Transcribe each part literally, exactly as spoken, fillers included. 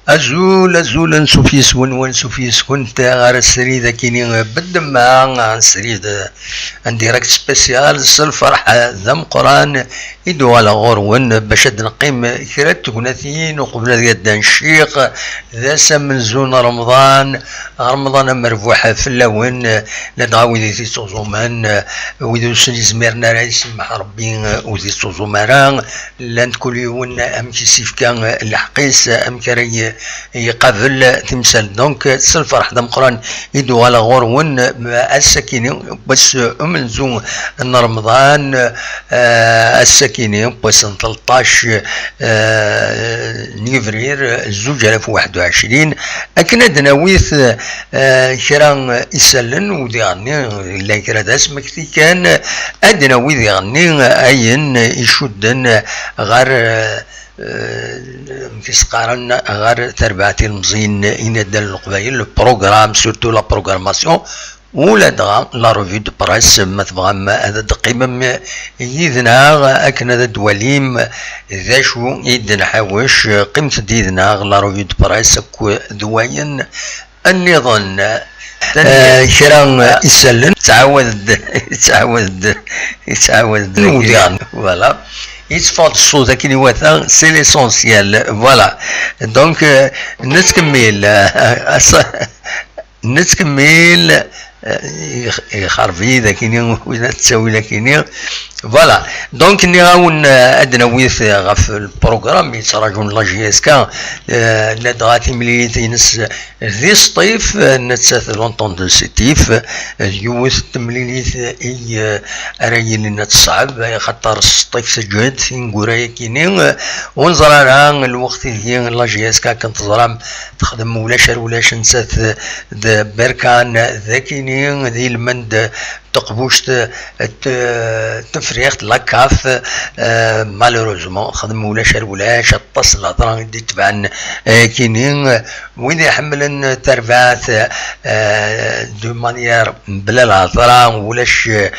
Azul, azul, ansuf yes-wen, wansuf yes-kent ɣer srid akini beddemma, srid en direct spécial s lferḥ d ameqqran i d-uɣaleɣ ɣur-wen bac ad neqqim kra n tegnatin uqbel ad yaddan ccix. D ass amenzu n Remḍan, Remḍan amerbuḥ fell-awen, ladɣa wid i t-ittuẓumen, wid ur sen-izmiren ara, isemmeḥ Rebbi, ur t-ittuẓum ara. Llant kul yiwen amek i s-ifka lḥeqq-is, amek ara y-, iqabel timsal. Donc, s lferḥ d ameqqran i d-uɣaleɣ ɣur-wen, ass-akini, wass umenzu n Remḍan, eh, ass-akini, wass n tleṭṭac, eh, n yebrir, zuǧ alaf u waḥed u ɛecrin, akken ad d-nawit, eh, kra isallen, u diɣenni, llan kra d asmekti kan, ad d-nawi diɣenni ayen icudden ɣer, eh, amek i s-qqaren, ɣer terbaɛt ilemẓiyen i naddal n Leqbayel, le programme, surtout la programmation, ula dɣa la revue de presse, ma tebɣam ad d-teqqimem yid-neɣ akken ad d-twalim d acu i d-nḥawec, qqimet-d yid-neɣ, la revue de presse akked wayen nniḍen. Eh, kra isallen, yettɛawad-d, yettɛawad-d, yettɛawad-d. Voilà. Yetteffeɣ-d ṣṣut akken iwata, c'est l'essentiel. Voilà. Donc, eh, nettkemmil, eh, ass-, nettkemmil, eh, ix-, ixerb-iyi dakini, win ad ttawin akini. Voilà. Donc, nniɣ-awen, eh, ad d-nawit ɣef lprogram yettraǧun la J S K, eh, ladɣa timlilit-ines di Sṭif, eh, nettat l'Entente de Sétif, eh, d yiwet n temlilit i, eh, ara yilin ad teṣɛeb, axaṭer Sṭif teǧhed tineggura-yakini, eh, ur neẓri ara lweqt ideg la J S K akken teẓram texdem ulac ar ulac nettat d Berkan dakini d ilmend teqbuct, eh, t-, tefriɣt, la CAF, eh, malheureusement, xdem ulac ar ulac, aṭas n lehḍra i d-itebɛen, eh, kini, eh, wid iḥemmlen tarbaɛt, eh, de manière mebla lehḍra, ulac, eh,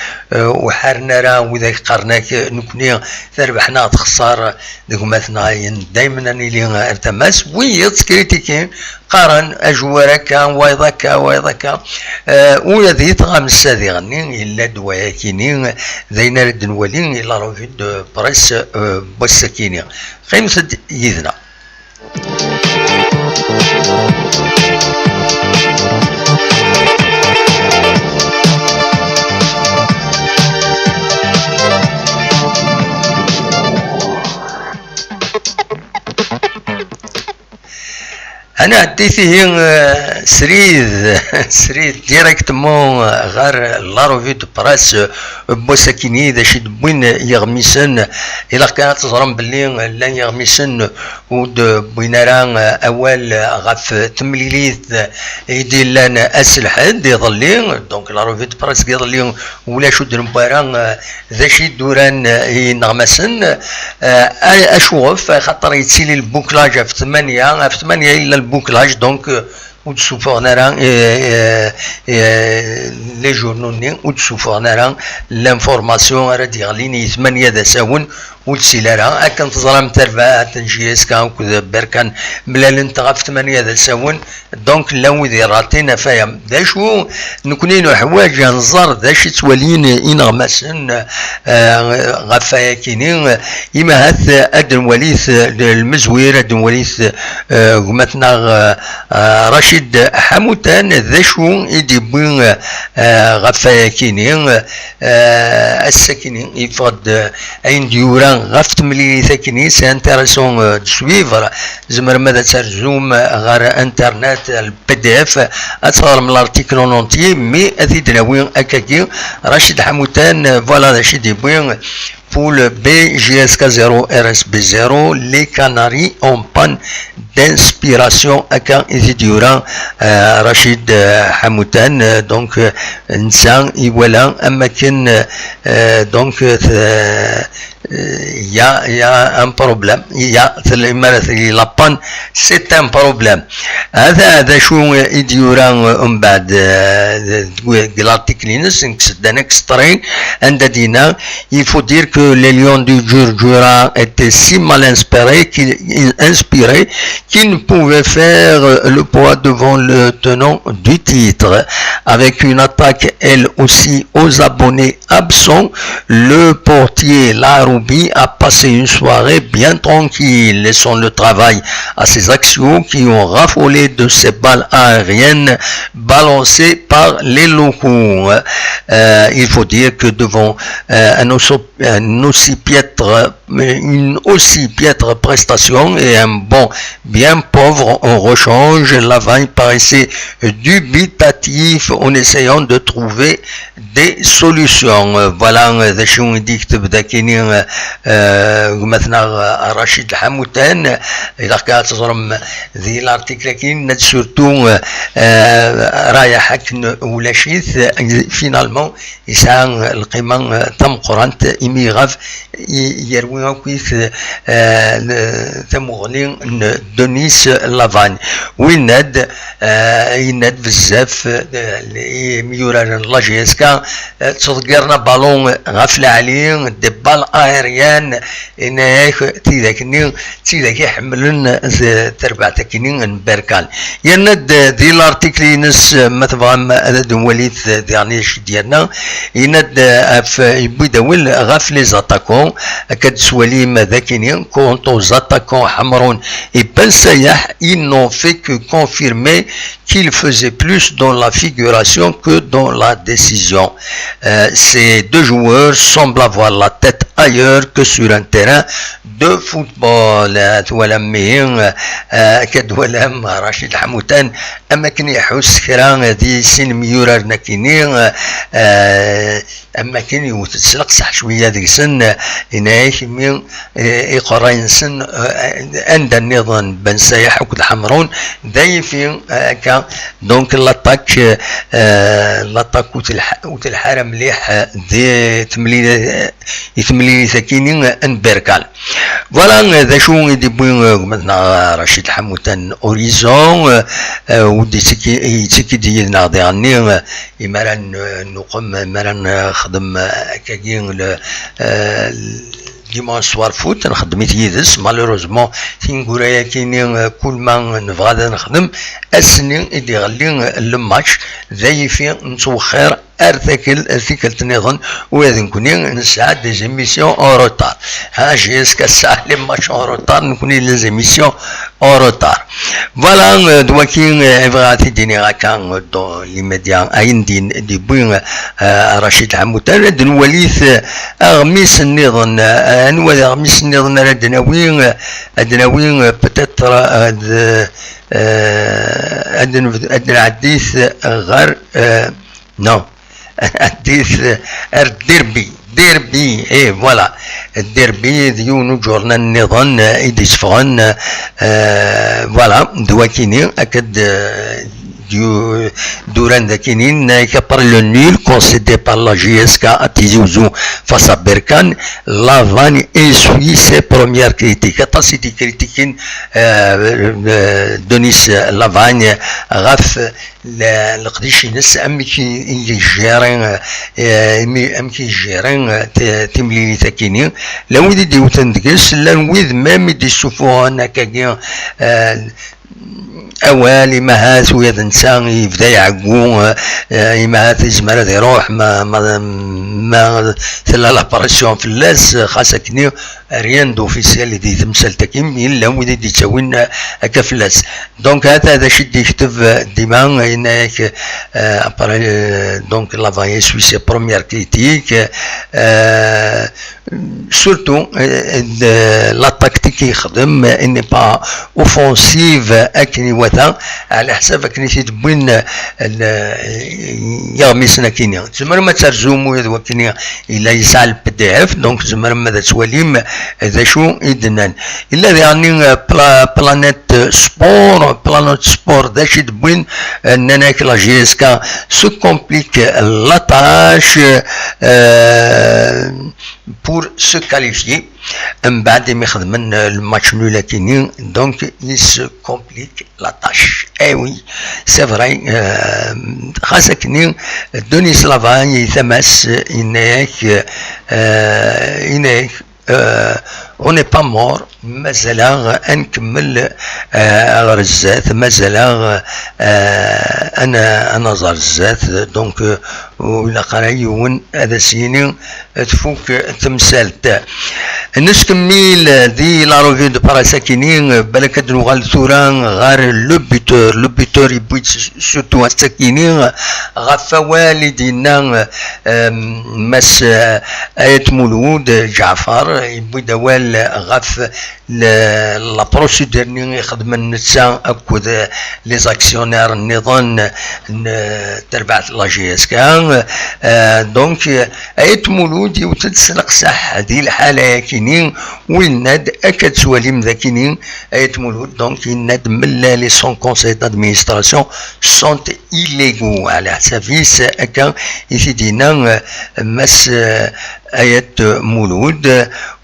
ur ḥaren ara wid ak qqaren-ak, nekni terbeḥ neɣ texṣer, deg umatnayen, daymen ad nili ar tama-s, wiyiḍ ttkritikun, qqaren ajuwar akka, wayeḍ akka, wayeḍ akka. Eh, ula d yetɣamsa diɣenni, yella-d wayakini, d ayen ara d-nwali, i la revue de presse, eh, n wass-akini. Qqimet-d yid-neɣ. Ad nɛeddi tihi, eh, srid, srid directement, eh, ɣer la revue de presse, eh, n wass-akini, d acu i d-wwin yiɣmisen. Ilaq kan ad teẓrem belli llan yiɣmisen ur d-wwin ara, eh, awal, eh, ɣef temlilit, eh, i d-yellan ass n lḥedd iḍelli. Donc, la revue de presse n yiḍelli ulac ur d-newwi ara, eh, d acu i d-uran, eh, ineɣmasen. Eh, a-, acuɣef? Axaṭer yettili lbuklaj ɣef tmanya, ɣef tmanya yella lbuklaj, donc, eh, ur d-ssuffɣen ara, eh, eh, eh, les journaux-nni, ur d-ssuffɣen ara l'information ara d-yeɣlin i tmanya d asawen, ur d-tili ara. Akken teẓram, tarbaɛt n J S K akked Berkan mlalent ɣef tmanya d asawen, donc llan wid iratin ɣef waya. D acu nekni nuḥwaǧ ad nẓer d acu i ttwalin ineɣmasen, eh, ɣef wayakini, imi ahat ad d-nwali t-, lmezwir, ad d-nwali t-, eh, gma-tneɣ, eh, eh, Racid Ḥamutan, d acu i d-yewwi, eh, ɣef wayakini, eh, ass-akini yeffeɣ-d, eh, ayen d-yura ɣef temlilit-akini, c'est intéressant, eh, de suivre, tzemrem ad terzum ɣer internet, P D F, ad teɣrem l'article en entier, mais ad t-id-nawi akkagi, Racid Ḥamutan, voilà d acu i d-yewwi, poule B, J S K zéro, R S B zéro, les Canaries en panne d'inspiration, akka i t-id-yura, euh, Rachid, euh, Hamoutane. Euh, donc, euh, netta iwala am akken, euh, donc, euh, il y a, il y a un problème, il y a, c'est le, c'est la panne, c'est un problème. هذا، هذا شو يديورا من بعد، آه، l'article ينس، نكسد أنا extrait، عند دينا. Il faut dire que les Lions du Djurdjura étaient si mal inspirés qu'ils, inspirés qu'ils ne pouvaient faire le poids devant le tenant du titre. Avec une attaque, elle aussi, aux abonnés absents, le portier Laroubi a passé une soirée bien tranquille, laissant le travail à ses axiaux qui ont raffolé de ces balles aériennes balancées par les locaux. Euh, il faut dire que devant, euh, un, aussi, un aussi piètre, une aussi piètre prestation et un banc bien pauvre en rechange, Lavagne paraissait dubitatif en essayant de trouver des solutions. Euh, voilà, euh, d acu i d-yekteb dakini, euh, euh, gma-tneɣ, euh, Rachid Hamoutane. Ilaq ad teẓrem di l'article-agi, surtout, euh, euh, rayeḥ akken ulac-it, euh, finalement, yesɛa lqima, euh, tameqqrant, imi ɣef i-, yerwi akkit, euh, n-, tamuɣli n Denis Lavagne. Winna-d, euh, yenna-d bezzaf, euh, imyuraren n la J S K, euh, ttḍeggiren abalun ɣef leɛli, des balles aériennes, yenna-yak tidak-nni d tidak iḥemmlen terbaɛt akkenni n Berkane. Yerna-d di l'article-ines, ma tebɣam ad d-nwalit diɣen acu d-yerna, yenna-d ɣef, yewwi-d awal ɣef les attaquants, akka d-teswalim d akkenni. Quant aux attaquants Hamroun et Ben Sayah, ils n'ont fait que confirmer qu'ils faisaient plus dans la figuration que dans la décision. Euh, ces deux joueurs semblent avoir la tête ailleurs que sur un terrain de football. Euh, twalam ihi, euh, akka d-twalam Rachid Hamoutane, am akken iḥuss kra di sin imyuraren akkenni, euh, am akken yewwet-d s leqseḥ cwiya deg-sen, yenna-yak imi, eh, iqerray-nsen, eh, anda nniḍen Ben Sayah akked Hamroun, d ayifi, eh, akka. Donc l'attaque, eh, l'attaque ur telḥ-, ur telḥa ara mliḥ, eh, di temli-, eh, i temlilit akkenni n Berkane. Voilà, eh, d acu i d-yewwi, eh, gma-tneɣ Rachid Hamoutane Horizon, eh, eh, ur d-yettekki, yettekki-d yid-neɣ diɣenni, eh, imi ara n-, nuqem, imi ara nexdem, eh, akkagi le, eh, dimanche soir foot, nxeddem-it yid-s. Malheureusement, tineggura-yakini, eh, kul ma nebɣa ad nexdem, ass-nni i d-iɣelli, eh, le match, d ayifi nettwexxir ar takelt, tikkelt nniḍen, ula d nekkni nesɛa des émissions en retard. Ha, jusqu'à ça, les matchs en retard, nekkni les émissions en retard. Voilà, euh, d waki, euh, i bɣiɣ ad t-id-iniɣ akka, euh, dans l'immédiat, ayen d-, d-yewwi, euh, Rachid Hamoutane. Ad nwali-t, euh, aɣmis nniḍen, euh, anwa d aɣmis nniḍen ara d-nawi, euh, ad nawi, euh, peut-être, euh, ad, euh, ad n-, ad nɛeddi-t, euh, ɣer, euh, non. Ad d-, ar Derby, Derby, eh, voilà. Derby d yiwen uǧurnan nniḍen, eh, i d-yesfɣen, eh, voilà, d wakini, akked, eh, d-, d-uran dakini, nna-k, après le nul concédé par la J S K à Tizi Ouzou face à Berkane, Lavagne essuie ses premières critiques. Aṭas i d-ikritikin, eh, eh, Denis Lavagne ɣef le-, leqdic-ines, amek i, i yejjiri, eh, imi, amek i yejjiri, eh, ti-, timlilit akini. Llan wid i d-iwten deg-s, llan wid même i d-issuffuɣen akkagi, eh, awal, imahat ula d netta yebda iɛeggu, eh, imahat yezmer ad iruḥ ma, ma, ma tella la pression fell-as, xas akkenni Rien d'officiel di temsalt-agi, yella wid i d-yettawin akka fell-as. Donc, hata d acu i d-yekteb dima, yenna-yak, euh, après, euh, donc, l'avant-essai, ses premières critiques, euh, surtout, euh, de la tactique i yexdem, elle n'est pas offensive akken iwata, ɛla ḥsab akken i t-id-wwin, euh, yiɣmisen akini. Tzemrem ad terzum ula d wakini, yella yesɛa le P D F, donc tzemrem ad twalim d acu i d-nnan. Yella diɣen, euh, Pla-, Planète Sport, Planète Sport, d acu i d-wwin, euh, nnan-ak la J S K se complique la tâche, euh, pour se qualifier. Mbeɛd imi xedmen, euh, le match nul akini, donc il se complique la tâche. Eh oui, c'est vrai, euh, xas akini, Denis Lavagne, tama-s, yenna-yak, euh, yenna-yak, euh, on n'est pas mort, mazal-aɣ ad nkemmel, euh, ɣer zdat, mazal-aɣ, euh, ad n-, ad naẓ ɣer zdat, donc, euh, ur ilaq ara yiwen ad as-yini tfuk temsalt. Nettkemmil di la revue de presse akini, balak ad nuɣal tura ɣer le buteur. Le buteur yewwi-d s-, surtout ass-akini ɣef wawal i d-yenna, euh, Mass, euh, Ayt Mulud Ǧaɛfar, yewwi-d awal ɣef le-, la procédure-nni i xedmen netta akked les actionnaires nniḍen n terbaɛt la J S K. Euh, donc, euh, Ayt Mulud yewwet-d s leqseḥ di lḥala-yakini, u yenna-d, akka d-twalim dakini, Ayt Mulud, donc, yenna-d, mella les son conseil d'administration sont illégaux, ɛla ḥsab-is, akka i t-id-yenna, euh, Mass, euh, Ayt Mulud,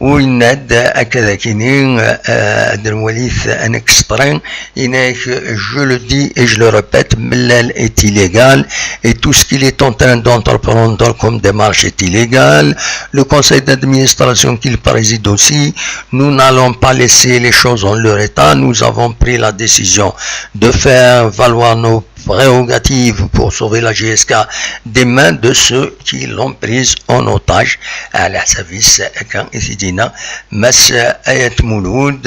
u yenna-d akka dakini, euh, ad nwali-t un extrait, yenna-ak, je le dis et je le répète, Mellal est illégal et tout ce qu'il est en train d'entreprendre comme démarche est illégal. Le conseil d'administration qu'il préside aussi, nous n'allons pas laisser les choses en leur état. Nous avons pris la décision de faire valoir nos prérogatives pour sauver la J S K des mains de ceux qui l'ont prise en otage. Ɛla ḥsab-is, akka i t-id-yenna Mass Ayt Mulud.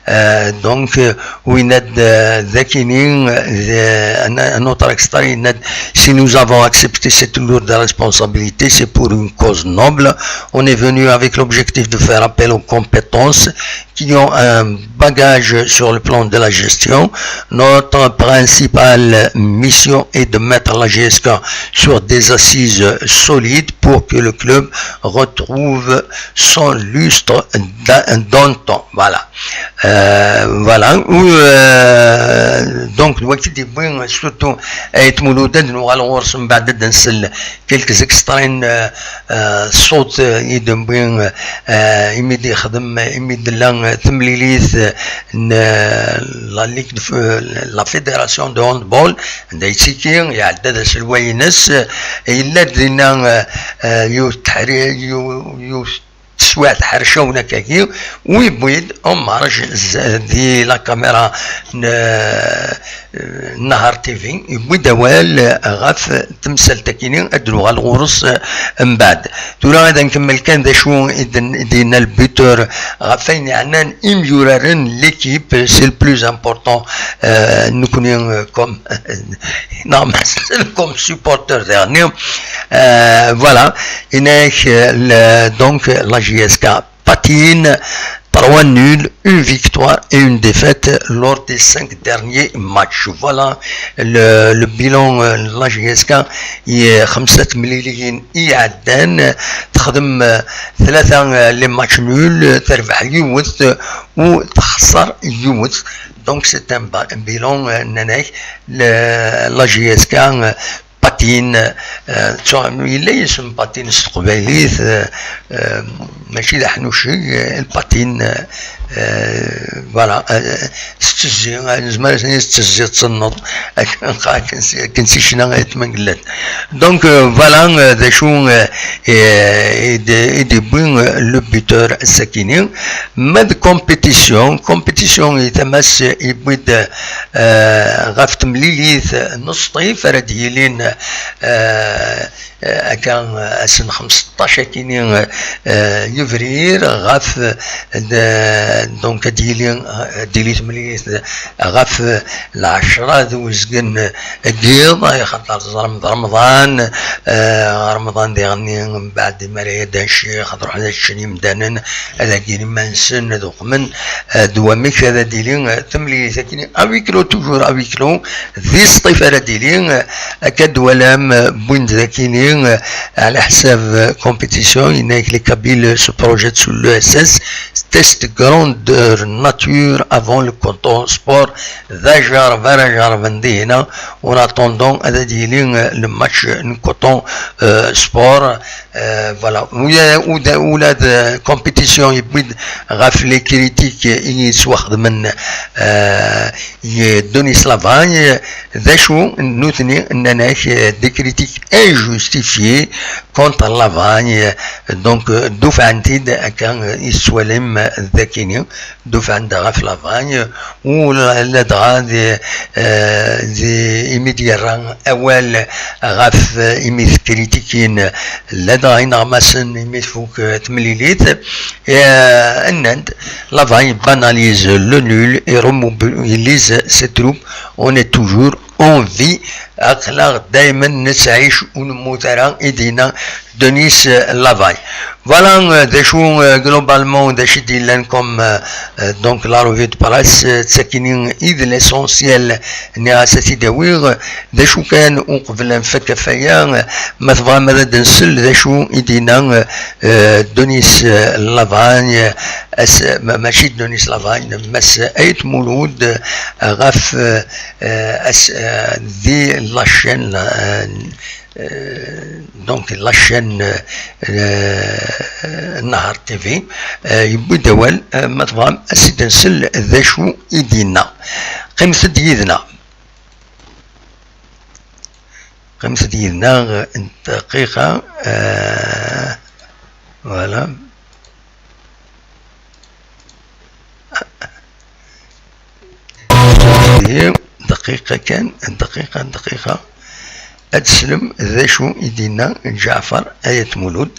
Euh, donc, euh, u yenna-d, euh, dakini, euh, un, un autre extrait, yenna-d, si nous avons accepté cette lourde responsabilité, c'est pour une cause noble. On est venu avec l'objectif de faire appel aux compétences qui ont un bagage sur le plan de la gestion. Notre principale mission est de mettre la J S K sur des assises solides pour que le club retrouve son lustre d'a-, d'antan. Voilà. Euh, voilà. Ou, euh, donc, wagi d-yewwi surtout Ayt Mulud, ad nuɣal ɣur-s mbeɛd ad nsel quelques extraits, euh, euh, ṣṣut, euh, i d-newwi, euh, imi d-yexdem, imi d-tella, euh, temlilit, euh, n, euh, la Ligue de f-, la Fédération de Handball, anda yettiki, iɛedda d aselway-ines, euh, yella-d dinna, euh, euh, yiwet teḥri-, yiw-, yiwet teswiɛt ḥercawen akkagi, u yewwi-d en marge z-, di la caméra n, euh, Nahar T V, yewwi-d awal ɣef temsalt-akini, ad d-nuɣal ɣur-s, euh, mbeɛd. Tura ad nkemmel kan d acu i d-, i d-yenna le buteur ɣef wayen yeɛnan imyuraren, l'équipe, c'est le plus important, euh, nekkni, euh, comme, non, mais comme supporter dernier, euh, voilà, yenna-ak, euh, le, donc, la J S K patine, trois nuls, une victoire et une défaite lors des cinq derniers matchs. Voilà le, le bilan, euh, n la J S K, i xemsa temliliyin i iɛeddan, texdem, euh, tlata, euh, les matchs nuls, terbeḥ yiwet, euh, u texṣer yiwet. Donc c'est un ba-, un bilan, euh, nnan-ak, le, la J S K, euh, patine, euh, ttuɣ-, yella yisem patine s teqbaylit, euh, euh, mačči d aḥnuceg, euh, lpatine, euh, voilà, euh, s tezzi, euh, nezmer ad s-nini s tezzi ad tenneḍ, akken, akken s-, akken s icna Ayt Mengellat. Donc, euh, voilà, euh, d acu, euh, i, i d-, i d-yewwi, euh, le buteur ass-akini. Ma d compétition, compétition i tama-s yewwi-d, euh, ɣef temlilit n Sṭif ara d-yilin euh, euh, akka, euh, ass n xmesṭac akini, euh, yebrir, ɣef, euh, d-, donc, ad d-yili, euh, ad d-tili temlilit ɣef, euh, lɛecṛa d uzgen n yiḍ, axaṭer teẓram d Remḍan, euh, Remḍan diɣenni, mbeɛd mi ara yeddu ccix, ad ruḥen ad ččen yimdanen, ad hegin iman-nsen, ad uqmen, euh, d wamek ara d-tili, euh, temlilit akini, à huis clos, toujours à huis clos, di Sṭif ara d-tili, euh, akka d-twalam, euh, wwin-d akini, euh, ɛla ḥsab, euh, compétition, yenna-yak les Kabyles se projettent sur l'E S S, test grandeur nature avant le Coton Sport, d ajerreb ara jerrben dihina, en attendant ad d-yili, euh, le match n Coton, euh, Sport, euh, voilà. Ula, ula, ula d compétition yewwi-d ɣef les critiques i yettwaxedmen, euh, i Denis Lavagne, d acu nutni nnan-ak, euh, des critiques injustifiées contre Lavagne, donc, euh, dufɛen-t-id akka, euh, i tettwalim d akini, dufɛen-d ɣef Lavagne, u la-, ladɣa di, euh, di imi d-yerra awal ɣef, euh, imi t-kritikin, ladɣa ineɣmasen imi tfuk, euh, temlilit, euh, nnan-d, Lavagne banalise le nul et remobilise ses troupes, on est toujours en vie, aql-aɣ daymen nettɛic ur nemmut ara, i d-yenna Denis, euh, Lavagne. Voilà, euh, d acu, euh, globalement, d acu i d-yellan comme, euh, euh, donc, la revue de presse, euh, d takini i d l'essentiel, nniɣ-as ad t-id-awiɣ, euh, d acu kan, uqbel ad nfak ɣef waya, euh, ma tebɣam ad d-nsel d acu i d-yenna, euh, euh, Denis, euh, Lavagne, euh, as-, ma-, mačči Denis Lavagne, Mass Ayt Mulud, euh, ɣef, euh, euh, as-, euh, di la chaîne, euh, euh, donc la chaîne, euh, Nahar T V, euh, yewwi-d awal, euh, ma tebɣam ad s-id-nsel d acu i d-yenna. Qqimet-d yid-neɣ. Qqimet-d yid-neɣ, euh, dqiqa, euh, voilà. Dqiqa kan, dqiqa, dqiqa. Ad teslem d acu i d-yenna Ǧaɛfar Ayt Mulud,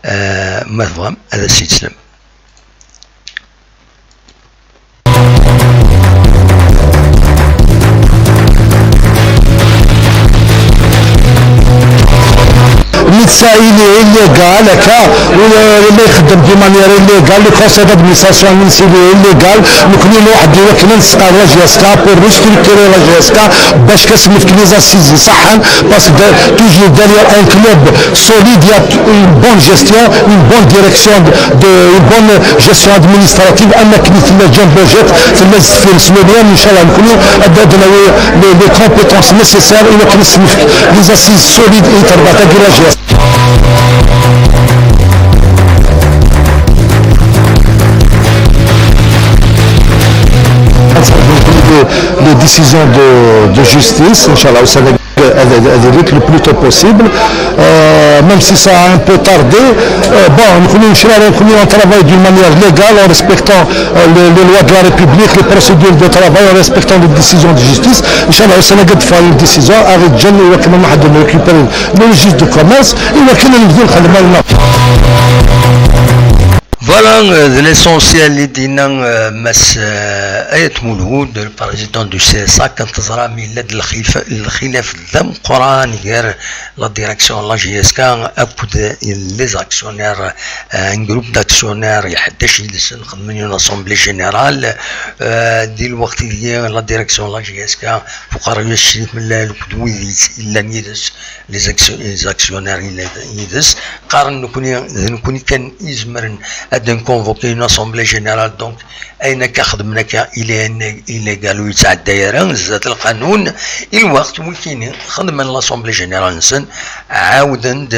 eh, ma tebɣam ad as-yeslem. Netta il est illégal, akka, u, euh, ma ixeddem d'une manière illégale, le conseil d'administration, il est illégal, nekkni nruḥ-d i wakken ad nesqar la J S K pour restructurer la J S K, bac ad s-nefk les assises iṣaḥḥan, parce que de-, toujours derrière un club solide, il y a une bonne gestion, une bonne direction de, de, une bonne gestion administrative, am akken i tella John Bojet, tella zeffir Smanian, inchallah, nekkni ad, ad nawi les, les compétences nécessaires, i wakken ad s-nefk les assises solides i terbaɛt-agi la J S K. Les, les décisions de, de justice, inchallah, au Sénégal, euh, euh, le plus tôt possible. Euh, même si ça a un peu tardé, euh, bon, nous, nous, nous, nous, on travaille d'une manière légale en respectant, euh, les, les lois de la République, les procédures de travail, en respectant les décisions de justice. Inchallah, au Sénégal, il faut une décision, arrêt de jeûne, et on va récupérer le registre de commerce, et on va Voilà, euh, d l'essentiel i d-yenna, euh, Mass, euh, Ayt Mulud, le président du C S A, kan teẓram yella-d lxif-, lxilaf d ameqqran gar la direction n la J S K akked les actionnaires, euh, un groupe d'actionnaires, ḥdac yid-sen xedmen une assemblée générale, euh, di lweqt-agi la direction n la J S K, Fuqar Yacif Mellal akked wid yellan yid-s, les actio-, les actionnaires yellan yid-s, qqaren nekkni, d nekkni kan i izemren ad nconvoquer une assemblée générale, donc ayen akka xedmen akka, il est illé-, illégal, ur yettɛedday ara zdat lqanun. I lweqt wikini xedmen l'assemblée générale-nsen, ɛawden-d,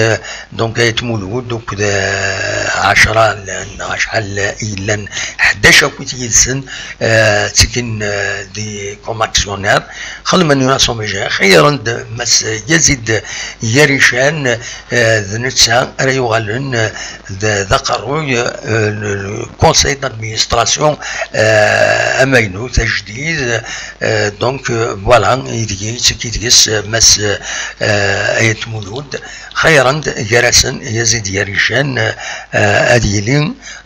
donc, Ayt Mulud akked, euh, ɛecra llan, neɣ acḥal yellan, ḥdac akkit yid-sen, euh, ttekin, euh, di comme actionnaire, xedmen une assemblée générale, xeyyren-d Mass Yazid Yarican, eh, d netta ara yuɣalen, eh, d, d aqerruy, eh, euh, le, le conseil d'administration, euh, amaynut, ajdid, euh, donc, euh, voilà, ideg yettaki deg-s, euh, Mass, euh, Ayt Mulud, xayren-d gar-asen Yazid Yarican, euh, ad yili,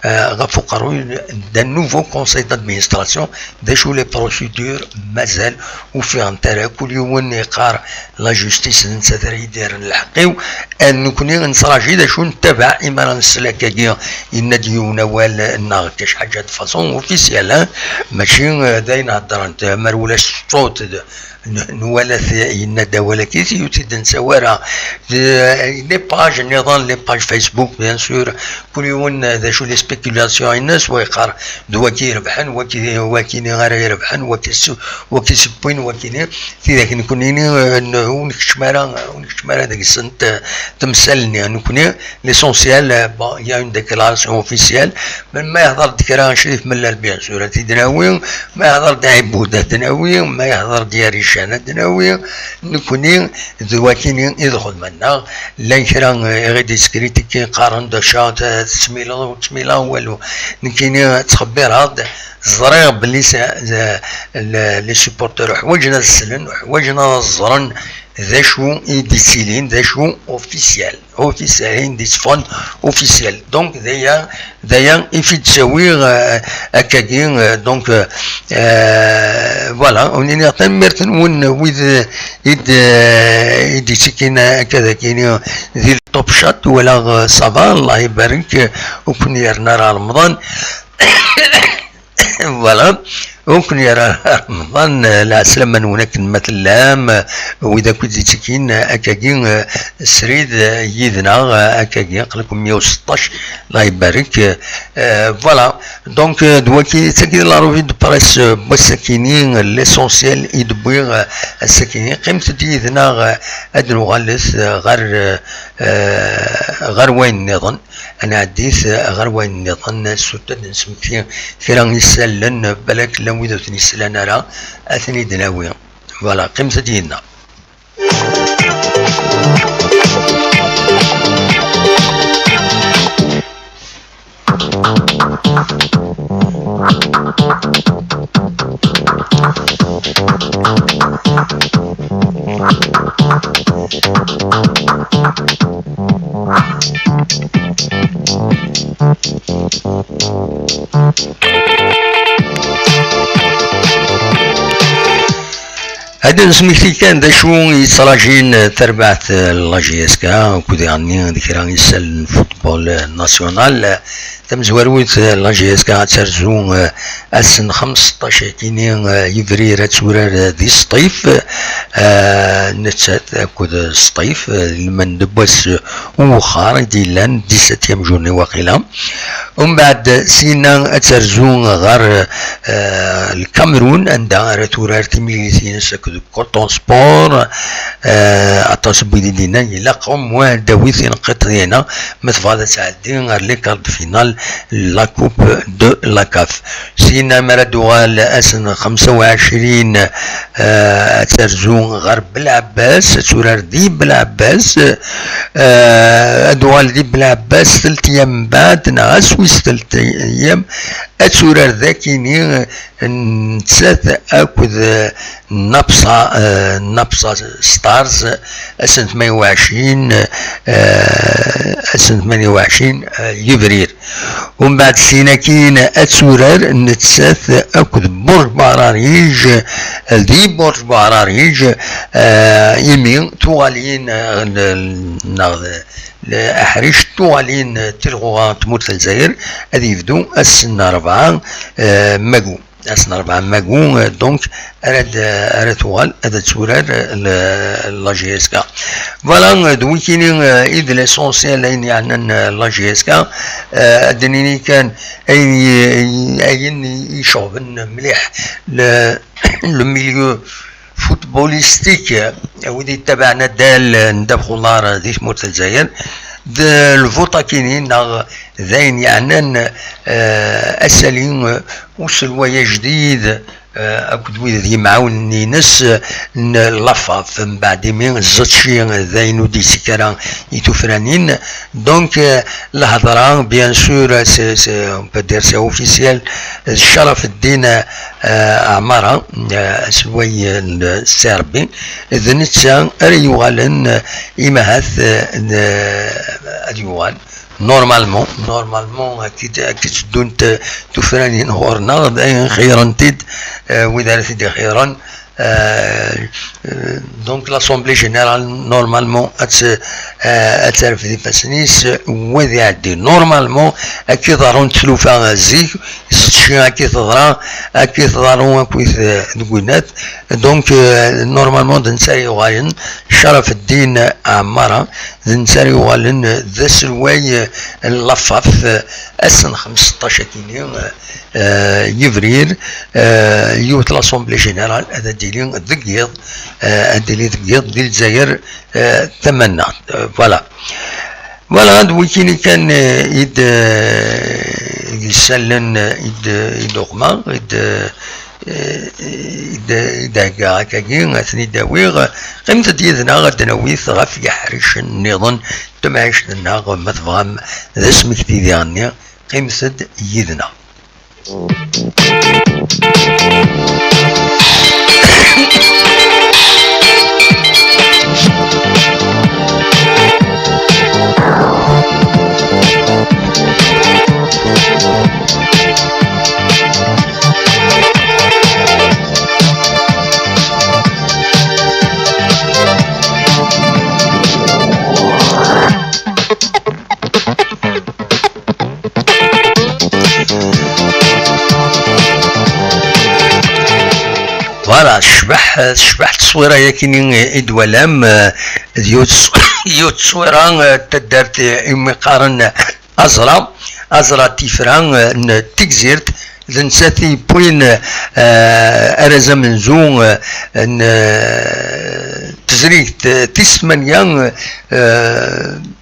euh, ɣef uqerruy d'un nouveau conseil d'administration, d acu les procédures, mazal ur ffiɣent ara, kul yiwen yeqqar la justice d nettat ara yi-d-yerren lḥeqq-iw. Eh, nekkni nettṛaǧi d acu nettabaɛ imi ara nsel akkagi, yenna-d yiwen awal neɣ kac ḥaǧa de façon officielle, hein, mačči, eh, d ayen heddrent, eh, mer ulac ṣṣut d, n-, nwala-t yenna-d awal-agi, yuti-d netta wara. D-, les pages nniḍen, les pages Facebook, bien sûr, kul yiwen, eh, d acu les spéculations-ines, wa yeqqar d waki irebḥen, waki, wakini ara irebḥen, waki s-, waki sewwin, wakini. Tidak nekkni, eh, n-, ur nekcem ara, ur nekcem ara deg-sent, eh, temsal-nni. Nekkni, l'essentiel, eh, bon, il y a une déclaration officielle, mais ma yehḍer-d kra Crif Mellal, bien sûr, ad t-id-nawi, ma yehḍer-d Ɛibud, ad t-nawi, ma yehḍer-d Yarican, ad t-nawi. Nekkni, d wakini i d xedma-nneɣ. Llan kra, eh, i ɣ-id-yettkritiki, qqaren-d aca, t-, tettmileḍ, ur tettmileḍ, walu. Nekkini, ttxebbireɣ-d, ẓriɣ belli s-, z-, l-, les supporters ḥwaǧen ad slen, ḥwaǧen ad ẓren d acu i d-yettilin, d acu officiel, officiel, i d-yetteffɣen officiel. Donc, d aya, d aya i fi d-ttawiɣ, euh, akkagi, euh, donc, euh, euh, voilà, ur nini tanemmirt-nwen wid i d-, i d-yettikin akka dagi di Top Chat, wala, euh, ça va, Allah ibarek, euh, ur ken-yerna ara Remḍan. Voilà. Ur ken-yerra ara Remḍan, eh, lɛeslama-nwen akken ma tellam, eh, wid akk i d-yettikin, eh, akkagi, eh, srid, eh, yid-neɣ, eh, akkagi, aql-iken meyya u seṭṭac, Allah ibarek, eh, voilà. Donc, eh, d waki, d tagi la revue de presse, eh, n wass-akini, eh, l'essentiel i d-wwiɣ, eh, ass-akini. Qqimet-d yid-neɣ, eh, ad nuɣalet, eh, ɣer, eh, eh, ɣer wayen nniḍen. Ad nɛeddi ɣer wayen nniḍen, surtout ad d-nesmekti kra isallen, balak llan wid ur ten-yeslan ara, ad ten-id-nawi. Voilà, qqimet-d yid-neɣ. Ad nesmekti kan d acu i yettṛajin tarbaɛt n la J S K akked iɣenni d kra n yisal n football national. Tamezwarut, la J S K ad terzu, eh, ass n xemseṭṭac akini, eh, yebrir ad turar, eh, di Sṭif, eh, nettat akked Sṭif, eh, lmend n wass n uwexxar i d-yellan, dix-septième journée waqila. Umbeɛd, syenna ad terzu ɣer, eh, Lkamerun, anda ara turar timlilit-ines akked Coton Sport, eh, aṭas n wid i d-yennan ilaq au moins ad d-tawi tineqqiṭ dinna, ma tebɣa ad tɛeddi ɣer les quarts de finale n la Coupe de la CAF. Syenna mi ara d-tuɣal ass n xemsa u ɛecrin, eh, ad terzu ɣer Belɛebbas, ad turar di Belɛebbas, eh, ad tuɣal di Belɛebbas telt ayyam mbeɛd, neɣ ass wis telt ayyam, ad turar dakini, nettat akked, eh, Napsa, eh, Napsa Stars, ass n tmanya u ɛecrin, eh, ass n tmanya u ɛecrin, eh, yebrir. Umbeɛd syin akkin ad turar nettat akked Burj Bahrarij, eh, di Burj Bahrarij, eh, imi tuɣalin, eh, n-, neɣ d-, l-, aḥric tuɣalin, eh, tilɣuɣa n tmurt n Lezzayer, ad yebdu ass n rebɛa, eh, magu. Ass n rebɛa magu, eh, donc, ara d-, ara tuɣal, ad d-turar, eh, l-, la J S K. Voilà, eh, d wikini, eh, i d l'essentiel ayen yeɛnan, eh, la J S K. Eh, ad d-nini kan ayen i, ayen i iceɣben mliḥ le, le milieu footballistique, eh, wid yettabaɛen addal, eh, n ddabex uḍar, eh, di tmurt n Lezzayer, d lvuṭ akini, neɣ d ayen yeɛnan, eh, asali, eh, uselway ajdid, eh, akked wid d yimɛawnen-ines, eh, n Lafaf. Mbeɛd imi Zetci d ayen ur d-yettak ara i tufranin. Donc, eh, lhedra, bien sûr, c'est, c'est, on peut dire c'est officiel, d Carafeddin, eh, Ɛmara, eh, aselway n Ssi Ṛebbi, d netta ara yuɣalen, eh, imahat, eh, n, ad yuɣal. Normalement, normalement, akka i, akka i tteddunt, eh, tufranin ɣur-neɣ, d ayen xeyyren-t-id, eh, wid ara t-id-ixeyyren. Eh, eh, donc, l'Assemblée Générale, normalement, ad tt-, eh, ad terfed ifassen-is, eh, wa ad iɛeddi. Normalement, akka i ḍerrunt tlufa, eh, zik, Zetci akka i teḍra, akka i tḍerru akkit, eh, deg winat. Donc, eh, normalement, d netta ara yuɣalen, Carafeddin Ɛmara, d netta ara yuɣalen d aselway, eh, n Lafaf, eh, ass n xemseṭṭac akini, eh, eh, yebrir, eh, yiwet l'Assemblée Générale ad d-tili deg yiḍ, eh, ad d-tili deg yiḍ di Lezzayer, eh, tamannaɣt. Eh, voilà. Voilà, d wikini kan, eh, i d, eh, i d-issallen, eh, i d, i d-uɣma, i d, eh, i d, i d-heggaɣ akkagi, ad ten-id-awiɣ. Qqimet-d yid-neɣ ad d-nawi ɣef yiḥricen nniḍen n temɛict-nneɣ, ma tebɣam d asmekti diɣenni, qqimet-d yid-neɣ. Voilà, tecbeḥ, tecbeḥ tteswira-yakini i d-twalam, eh, d yiwet, yiwet tteswira, eh, n taddart, eh, imi qqaren Aẓra, Aẓra Tifra, eh, n Tigzirt, d nettat i yewwin, eh, arraz amenzu, eh, n, eh, tezrigt, eh, tis tmanya, eh,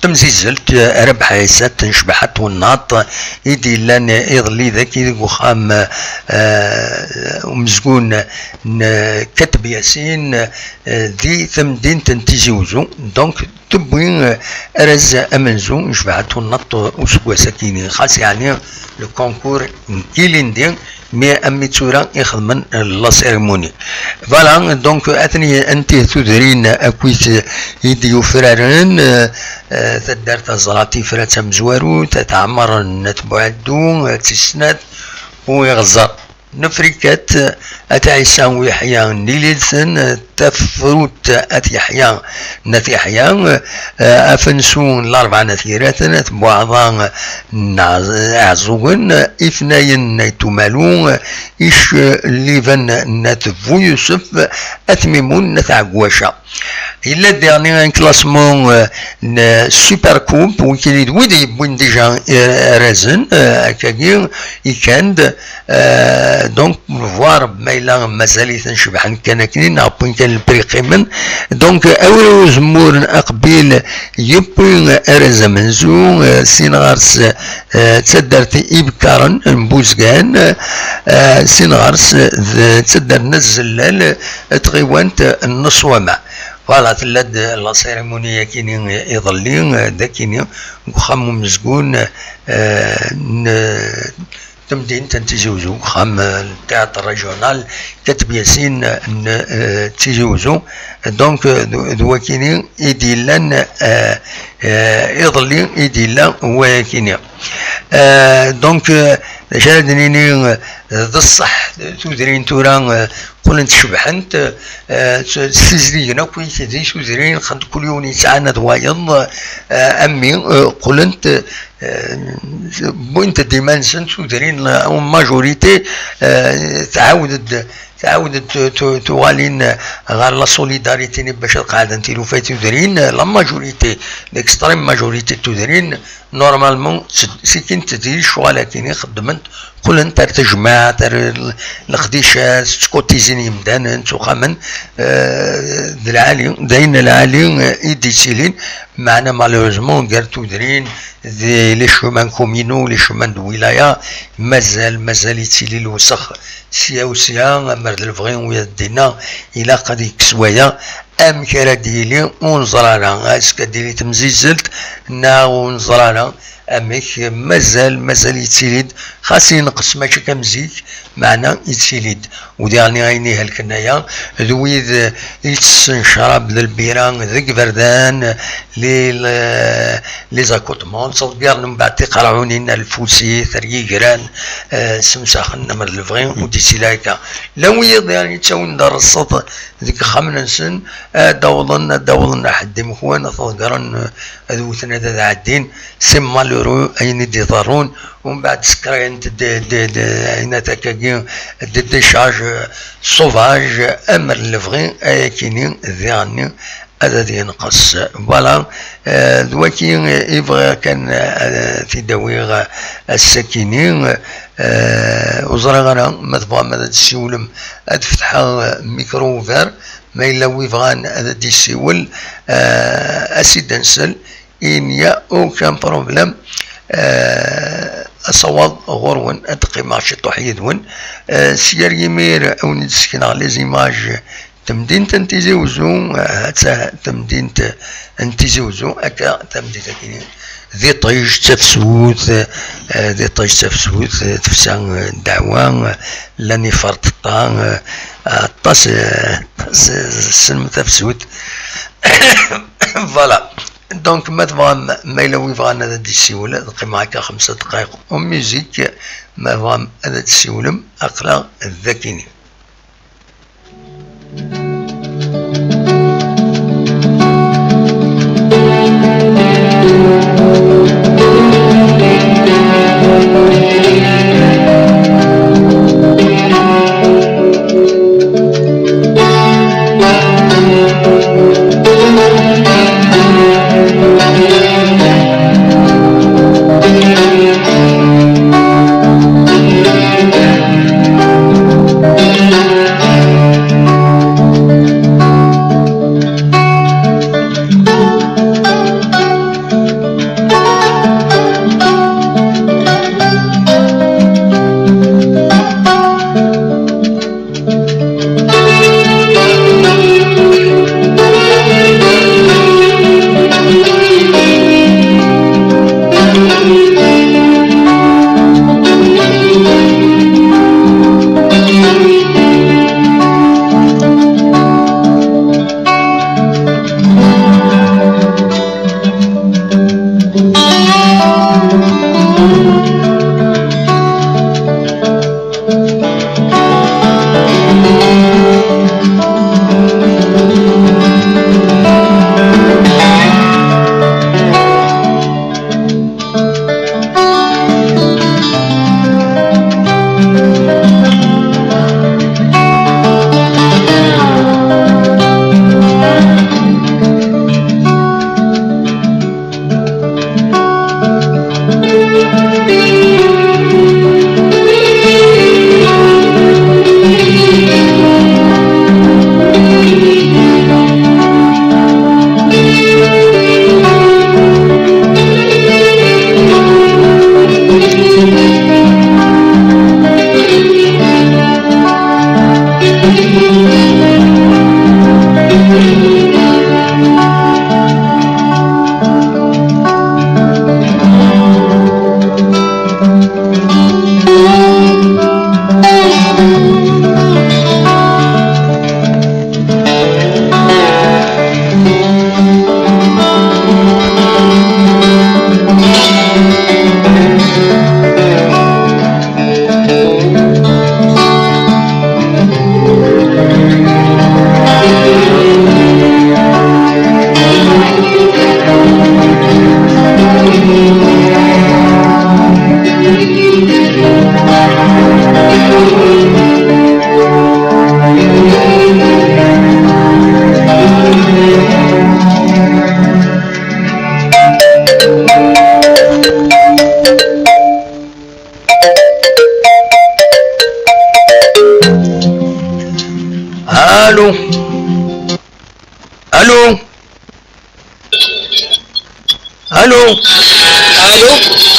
Tamzizzelt, eh, Rabeḥ Ɛisa n Cbaḥa Twennaḍt i d-yellan iḍelli dagi deg uxxam, eh, umezgun n Kateb Yasin, eh, di temdint n Tizi Uzzu. Donc, tewwi, eh, arraz amenzu n Cbaḥa Twennaḍt useggas-akini, xas yeɛni le concours n yilindi, mais am mi d tura i xedmen la cérémonie. Voilà, donc, atni anti tudrin akkit i d-yufraren, eh, eh, taddart Aẓra Tifra d tamezwarut, At Ɛmer n At Buɛeddu, eh, d tis snat, u iɣzer n Afrikat, At Ɛisa u Yeḥya n Ililsen, eh, Tafrut At Yeḥya n At Yeḥya, eh, Afensu n Larebɛa n At Yiraten, At Buɛḍa n Ɛeẓ-, Ɛeẓẓugen, Ifnayen n Ayt Umalu, Icliben n At Bu Yusef, At Mimun n At Ɛegwaca. Yella diɣen un classement, eh, n Super Coupe, wikini d wid yewwin déjà, eh, arrazen, eh, akkagi, ikan-d, Euh, donc, voir ma yella mazal-iten cebḥen kan akkenni, neɣ wwin kan lpri qqimen. Donc, awraw uzemmur n Aqbil yewwi arraz amenzu, euh, sin ɣer-s, euh, d taddart Ibekkaren n Buzgan, euh, sin ɣer-s d taddart n At Zellal, tɣiwant n Nṣwama. Voilà, tella-d la cérémonie akini iḍelli, euh, d akini, deg uxxam umezgun, euh, n, temdint n Tizi Uzzu, uxxam, eh, n théâtre régional, Kateb Yasin n, eh, Tizi Uzzu. Donc, eh, d, d wakini i d-yellan, eh, eh, iḍelli i d-yella wayakini. Eh, donc, eh, d acu ara d-nini, eh, d ṣṣeḥ, tudrin tura, eh, qqlent cebḥent, eh, s, s tizdigin akk i di tudrin, xed kul yiwen yesɛan ad wayeḍ, eh, am mi, eh, qqlent, eh, wwint-d iman-nsent tudrin, en majorité, eh, tɛawed-d, tɛawed-d tu-, tu-, tuɣalin ɣer la solidarité-nni bac ad qeɛdent tilufa i tudrin, la majorité, l'extrême majorité n tudrin, normalement, s-, sikkin-tt di lecɣal-agi i xeddment, qqlent ar tejmaɛt, ar l-, leqdicat, ttkutizin yemdanen, ttuxamen, eh, d lɛali, d ayen lɛali, eh, i d-yettilin, Meɛna, malheureusement, gar tudrin d les chemins communaux, les chemins de wilaya, mazal, mazal yettili lewsex sya u sya, amer d lebɣi u ad d-inna, ilaq ad yekkes waya. Amek ara d-yili, ur neẓri ara. Est-ce que ad d-tili temzizzelt, neɣ ur neẓri ara amek? Mazal, mazal yettili-d, xas yenqes mačči am zik, meɛna yettili-d. U diɣen ayen ihelken aya, d wid, eh, yettessen ccrab d lbira deg iberdan, les, les, les accotements, ttḍeggiren mbeɛd tiqerɛunin, lfusit, ar yigran, eh, semsaxen, amer d lebɣi, ur d-yettili akka. Llan wiyiḍ diɣen yettawin-d rrṣeḍ deg yexxamen-nsen, ad d-awḍen, ad d-awḍen ḥedd imekwan, ad t-ḍeggren, eh, ad wten, ad, ad ɛeddin. C'est malheureux ayen i d-iḍerrun. Umbeɛd ssekrayent-d, d, d, ayen akkagi, d décharge sauvage, amer d lebɣi, ayakini diɣenni ad, ad yenqes. Voilà, eh, d waki i bɣiɣ kan, eh, ad t-id-awiɣ, eh, ass-akini. Eh, ur ẓriɣ ara ma tebɣam ad, ad d-tessiwlem, ad fetḥeɣ, eh, micro ouvert, ma yella wi bɣan ad d-yessiwel, eh, ad s-id-nsel. Il n'y a aucun problème. Eh, asawaḍ ɣur-wen, ad qqimeɣ ciṭuḥ yid-wen. Eh, s yir yimir, ad wen-id-sekneɣ les images n temdint n Tizi Uzzu, eh, atta temdint n Tizi Uzzu, akka tamdint-agi d iṭij d tafsut, eh, d iṭij d tafsut, eh, tefsa, eh, ddeɛwa, eh, llan iferṭeṭṭa, eh, aṭas, eh, aṭas, eh, ssnem tafsut. Voilà. Donc, ma tebɣam, ma yella wi bɣan ad d-yessiwel, ad qqimeɣ akka xemsa dqayeq en musique, ma tebɣam ad d-tessiwlem, aql-aɣ dakini.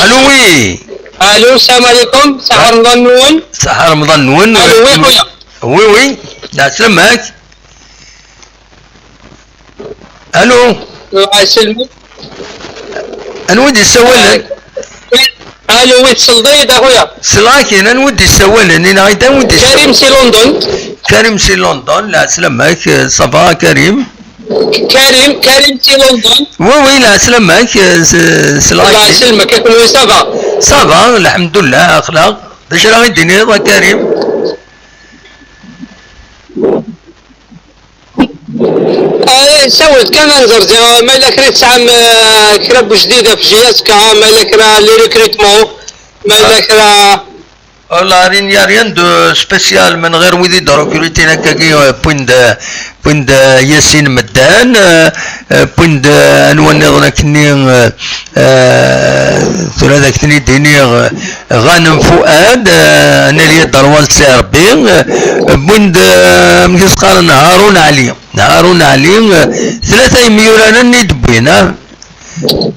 Allô, oui. Allô, السلام عليكم. صحة رمضان نون. صحة رمضان نون. Allô, oui, خويا. Oui, oui. السلام عليك. Allô. الله يسلمك. Anwa i d-yessawalen? Allô, oui, تسلطيت أخويا. Selakin, anwa i d-yessawalen? Ini-aɣ-d anwa i d-yessawalen. كريم سي لندن. كريم سي لندن, lɛeslama-k, ça va, Karim? كريم، كريم سي لندن. Oui, oui, lɛeslama-k, s-, selakin. الله يسلمك، كنوي ça va؟ Ça va, الحمد لله, axlaq. D acu ara yi-d-tiniḍ, a Karim? آه، سويت كان نزرزر، ما إلا كريت ساعة، آه، كرا بوجديدة في جي اس كا، ما إلا كرا لي ريكروتمون، ما إلا كرا. Voilà, il n'y a rien de spécial, من غير ويدي دو ريكروتين هكاكي, آه، بوين د، بوين د ياسين مدان, آه، آه، بوين د، آه، أنوا نظن كني, آه، آه، ثلاثة كتني ديني, آه، غانم فؤاد, آه، أنا لي دروال سي ربي, آه، بوين د، آه، مكيس قارن هارون علي. هارون علي, آه، ثلاثة يميورانا ني دبوين, آه.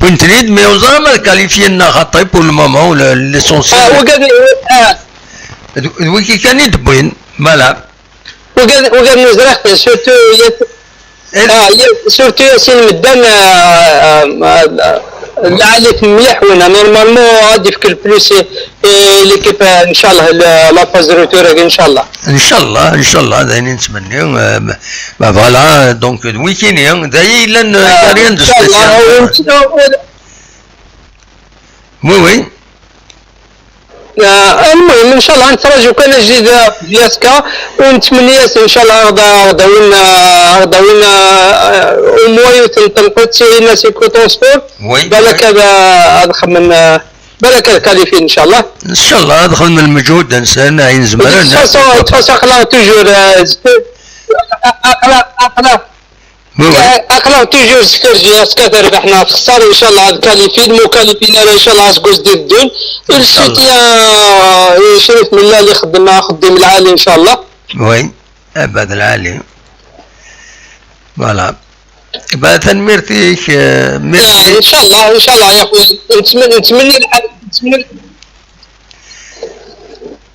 بنتني مي وزرا ما كاليفينا خاطي بور لو مومون, ليسونسيال. آه، وقال لي، آه. د-، ويكي كان يدبوين, مالا. وقال، وقال نزرا، سورتو ياس-، إيه؟ آه، يا-، سورتو ياسين مدان, آه، آه، آه، آه، اللي عليك مليح وين، نورمالمون غادي في كل بلوس. إيه، ليكيب، آه، إن شاء الله، لا، لا فاز روتور، إن شاء الله. إن شاء الله, إن شاء الله, هذا اللي نتمنى, آه، ما، ما فوالا, دونك، ويكيني, دايي لان, آه، كاريان إن شاء الله. وي, وي. آه، المهم، إن شاء الله نتراجعو كان جديد في جي اس كا، ونتمنى ياس إن شاء الله غدا، غدا وين، آه، غدا وين, آه، أو موان يوث نتنقل تسيري الناس يكون ترونسبور. وي. بالك هذا، هذا خمن, آه، بالك هذا كاليفي إن شاء الله. إن شاء الله, هذا خمن المجهود، إنسان عين زمران. تفاصيل، تفاصيل أخلاق توجور, آه، أخلاق، أخلاق. وي, وي. أخلاق توجور سكرجي، أسكا تربحنا تخسر، إن شاء الله هذا كاليفي، المكالفين، إن شاء الله أسكوز دي الدون. إن شاء الله. الشتية، آه، شريف من الله اللي خدمنا، خدم العالي إن شاء الله. وي, أبد العالي. فوالا. بعد تنميرتيك, آه، ميرسي. آه، إن شاء الله، إن شاء الله يا أخوي. نتمنى، نتمنى العالي، نتمنى.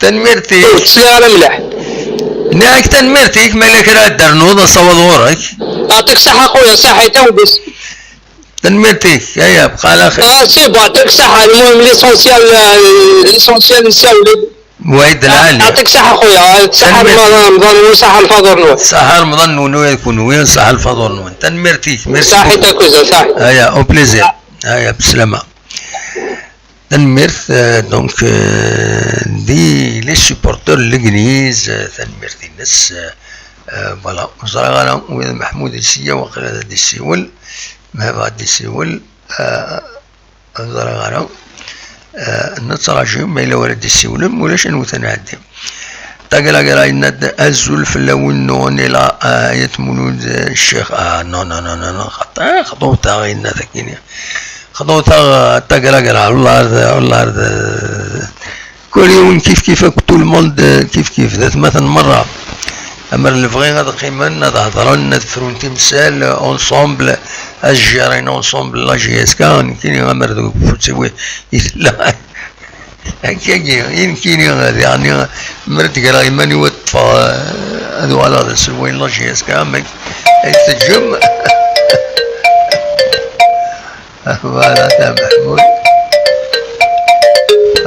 تنميرتيك. تسلي على مليح. ناك تنميرتيك, ما لك راه درنوض أصوض غورك. يعطيك الصحة خويا، صحيت وبس. تنميرتيك, هيا بقى على خير. آه، سي بون, يعطيك الصحة. المهم ليسونسيال, آه، ليسونسيال نساولي. وعيد آه، العالي. يعطيك الصحة خويا, آه، صحة تنميرتيك. رمضان وصحة الفطور نون. صحة رمضان نون ويكون وين صحة الفطور نون. تنميرتيك, ميرسي صحيت بوكو. كوزا، صحيت. هيا, أو بليزير. هيا, بسلامة. Tanemmirt, euh, donc, euh, di les supporters n Legliz, euh, tanemmirt-ines, euh, euh, voilà, ur ẓriɣ ara wid Meḥmud Isiya waqila ad d-isiwel, ma yebɣa ad d-isiwel, euh, ur ẓriɣ ara. Euh, nettraǧu, ma yella wara d-isiwlem, ulac, ad nwet ad nɛeddi. Tagragra yenna-d, azul fell-awen, nuɣni la, ah, Ayt Mulud, eh, ccix. Ah, non, non, non, non, non, xaṭi, xḍu-taɣ, yenna-t akkin. Xḍu-taɣ, ah, tagragra, wallah, d, wallah, d, kul yiwen kif kif, akk tout le monde, eh, kif kif, d atmaten merra. Amer lebɣi ad qqimen, ad hedren, ad frun timsal, eh, ensemble, ad gérin ensemble la J S K, nekkini amer deg ufus-iw i tella. Akkagi, i nekkini, yeɛni, mer d-greɣ iman-iw ad ṭṭfeɣ, eh, ad uɣaleɣ d aselway n la J S K, amek ay teǧǧem? Voilà, ta Meḥmud.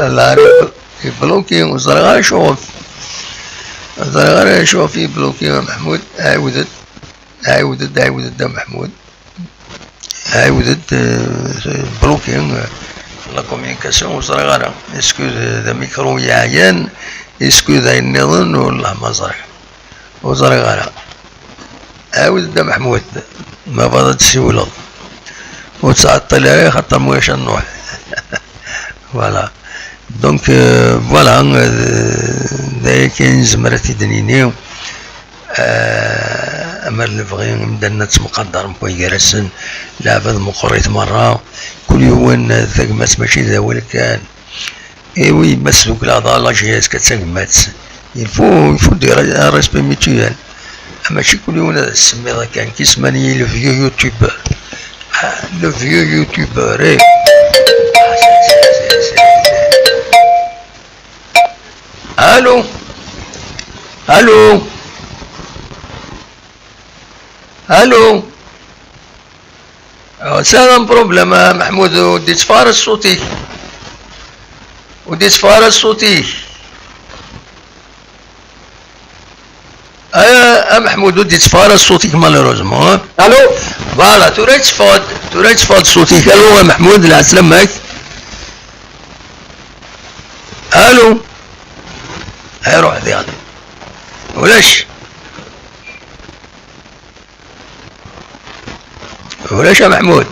Allah, ibl-, ibluki, ur ẓriɣ ara acuɣef. Ur ẓriɣ ara acuɣef ibluki, a Meḥmud. Ɛiwed-d, ɛiwed-d, ɛiwed-d, a Meḥmud. Ɛiwed-d, eh, bloqué, eh, la communication, ur ẓriɣ ara. Est-ce que d, d amikru yeɛyan? Est-ce que d ayen nniḍen? Wallah ma ẓriɣ. Ur ẓriɣ ara. Ɛiwed-d a Meḥmud, ma bɣiḍ ad d-tsiwleḍ. Ur ttɛeṭṭil ara, xaṭer ma ulac ad nruḥ. Voilà. Donc, euh, voilà, euh, d aya kan i nezmer ad t-id-nini. Ah, amer lebɣi imdanen ad ttemqadaren wway gar-asen, lɛebd meqqrit merra, kul yiwen, eh, tagmat mačči d awal kan. Eh oui, ma sdukleɣ daɣ la J S K d tagmat. Il faut, il faut des re-, un respect mutuel. Ah, mačči kul yiwen ad as-tsemmiḍ akka, nekk isem-iw le vieux youtubeur. Ah, le vieux youtubeur, eh. Allô? Allô? Allô? Ah, c'est un problème, ah, Mahmoud, ur d-yetteffeɣ ara ṣṣut-ik. Ur d-yetteffeɣ ara ṣṣut-ik. Ah, ah, Mahmoud, ur d-yetteffeɣ ara ṣṣut-ik, malheureusement, hein. Allô? Voilà, tura yetteffeɣ-d, tura yetteffeɣ-d ṣṣut-ik. Allô, a Mahmoud, lɛeslama-k. Allô? Iruḥ diɣen. Ulac. Ulac a Maḥmud.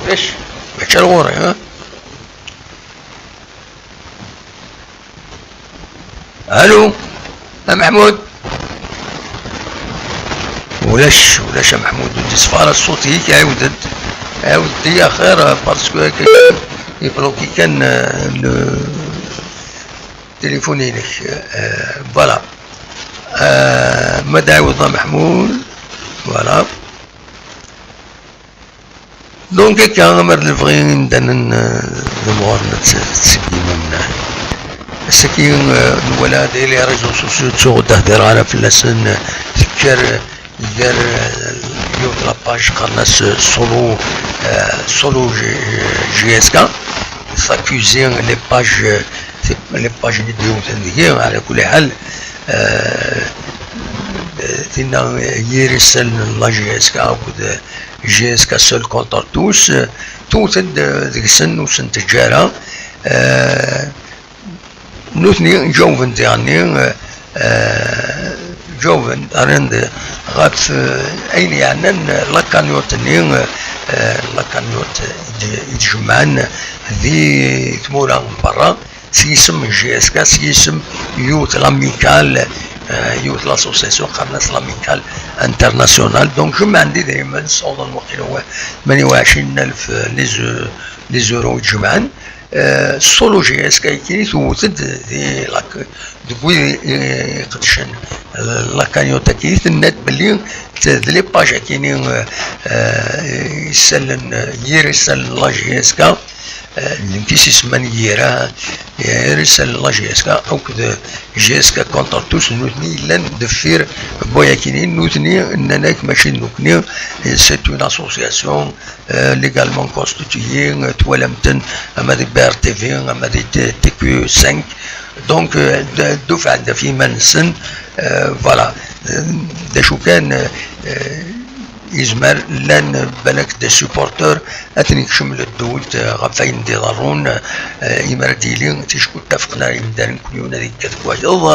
Ulac. Mačči ar ɣur-i, ha? Allô? A Maḥmud? Ulac, ulac a Maḥmud, ur d-yeṣfi ara ṣṣut-ik, ɛiwed-d. Ɛiwed-d-iyi axir, parce que akka yebloki kan, euh, le téléphone-inek. Euh, voilà. Euh, ma d-ɛiwed a Maḥmud. Voilà. Donc, akka, amer d lebɣi imdanen, euh, d amɣur n tseggimem. Ass-agi, euh, nwala di les réseaux sociaux, ttuɣ ur d-hdireɣ ara fell-asen, euh, tekker, euh, gar, euh, yiwet la page qqaren-as, euh, solo, euh, solo G-, G S K, s'accuser les pages, euh, les pages n yiwet deg-i, ɛla kulli ḥal, euh, tinna, euh, yir isallen n la G S K akked, euh, G S K seul contre tous, euh, tewwet-d, euh, deg-sen, ur sen-teǧǧa ara. Euh, nutni ǧawben diɣenni, euh, euh, ǧawben, rran-d ɣef, euh, ayen yeɛnan la cagnotte-nni, euh, euh, la cagnotte i d-, i d-jemɛen di tmura n berra. S yisem n G S K, s yisem yiwet l'amicale, euh, yiwet l'association qqaren-as l'amicale internationale. Donc, jemɛen-d idrimen, ssawḍen waqila wa-, tmanya u ɛecrin alef, euh, les eu-, les euros i d-jemɛen. Euh, solo G S K-agi tewwet-d di la, deg wid i, i iqeddcen, euh, la cagnotte-agi, tenna-d belli t-, d les pages-agi-ni, euh, euh, isallen, euh, yir isallen n la G S K, euh, d nekk i s-isemman yir-a, yir isallen n la G S K, akked G S K contre tous, nutni yellan deffir n wayagi-ni, nutni nnan-ak mačči d nekni, c'est une association, euh, légalement constituée, euh, twalam-ten, ama di B R T V, ama di T-, T Q cinq, donc, euh, d-, ddufɛen ɣef yiman-nsen, euh, voilà. Euh, d acu kan, euh, yezmer llan balak des supporters, ad ten-ikcem ldud, euh, ɣef wayen d-iḍerrun, euh, imer ad yili ticki ur ttafqen ara yimdanen, kul yiwen ad yekkat deg wayeḍ,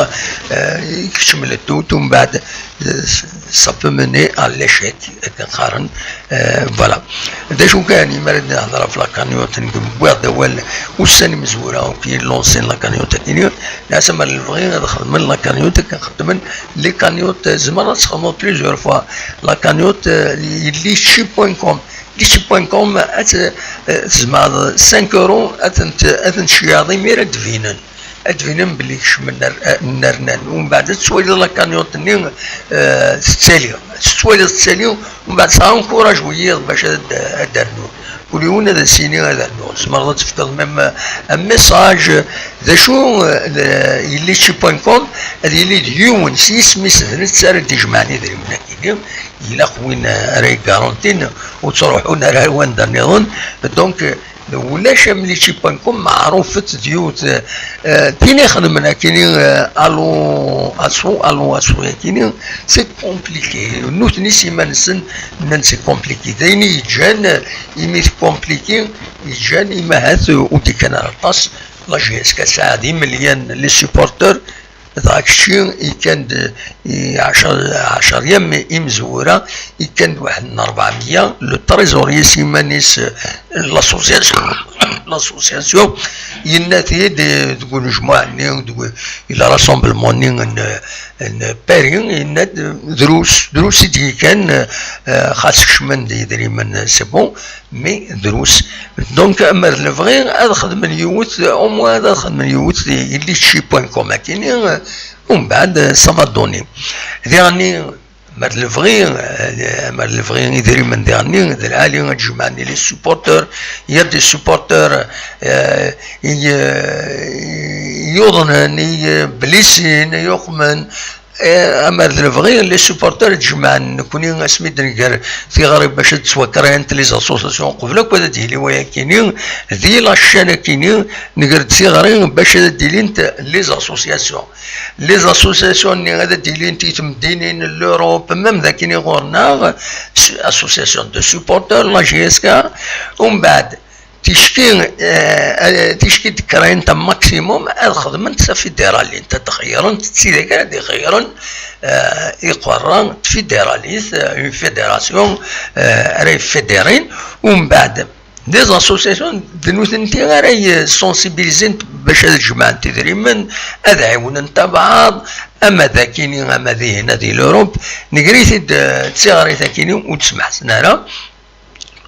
euh, ikcem ldud, umbeɛd, euh, ça peut mener à l'échec, akken qqaren. Euh, voilà. D acu kan, imer ad nehder ɣef la cagnotte, nekk wwiɣ-d awal ussan imezwura, akk yilunsin la cagnotte-agi-ni, lɛasamer lebɣi ad xedmen la cagnotte, akken xeddmen les cagnottes, tzemreḍ ad txedmeḍ plusieurs fois. La cagnotte, euh, yelli chi point com. Litchi point com, ad t-, eh, tzemreḍ cinq euros ad tent-, ad tent-tceyyaḍ imir ad d-binen. Ad d-binen belli kecmen ar-, eh, nnernan. Umbeɛd ad tettwaliḍ la cagnotte-nni, eh, tettali. Ad tettwaliḍ tettali, umbeɛd ça encourage wiyiḍ bac ad, ad d-rnun. Kul yiwen ad as-yini ad rnuɣ. Tzemreḍ ad tefkeḍ même, eh, un message, d acu, eh, d-, yelli litchi point com, ad yili d yiwen s yisem-is d netta ara d-ijemɛen idrimen-agi-nni. Ilaq win ara igarantin, ur ttruḥun ara ar wanda nniḍen. Donc, ulac am litchi point com, meɛrufet d yiwet, eh, tin ixedmen akini, eh, allo asso, allo asso akini, c'est compliqué. Nutni s iman-nsen nnan c'est compliqué. D ayen i yeǧǧan, eh, imi c'est compliqué, yeǧǧan imi ahat, eh, ur d-ikkan ara aṭas. La G S K tesɛa d imelyan les supporters, dɣa kečči yekkan-d i ɛecr, ɛecr yam imezwura, yekkan-d waḥed n rebɛemya, le trésorier s iman-is, eh, l'association, l'association, yenna-t-id, eh, deg unejmuɛ-nni, deg, i le rassemblement-nni n, n Paris, yenna-d, eh, drus, drus i d-yekkan, eh, xas kecmen-d yidrimen, c'est bon, mais drus. Donc, amer lebɣi ad xedmen yiwet, au moins ad xedmen yiwet di litchi point com akini, umbeɛd, eh, ça va donner. Diɣenni, Amer d lebɣi, amer d lebɣi, idrimen diɣenni d lɛali ad jemɛen les supporteurs. Il y a des supporteurs, euh, i, euh, yuḍnen, i, euh, blisin, yuqmen. Eh, amer d lebɣi, les supporteurs ad jemɛen. Nekni asmi d-nger tiɣri bac ad ttwakrayent les associations, qbel akk ad d-yili wayakini, di la chaîne akini, nger-d tiɣri bac ad d-ilint les associations. Les associations-nni ad d-ilint i temdinin n l'Europe, même d akini ɣur-neɣ, s-, association de supporters, la J S K, umbeɛd, ticki, eh, eh, ticki d-krayent un maximum ad xedment tafidiralit, ad xeyyren, d tidak ara d-ixeyyren, eh, iqerra tfidiralit, eh, une fédération, eh, ara yeffédérin, umbeɛd, des associations d nutenti ara yessensibilisent bac ad jemɛent idrimen, ad ɛiwnent abɛaḍ, ama d akini, ama dihin, ad di l'Europe. Negri-t-id, eh, d tiɣrit akini, ur d-smeḥsen ara.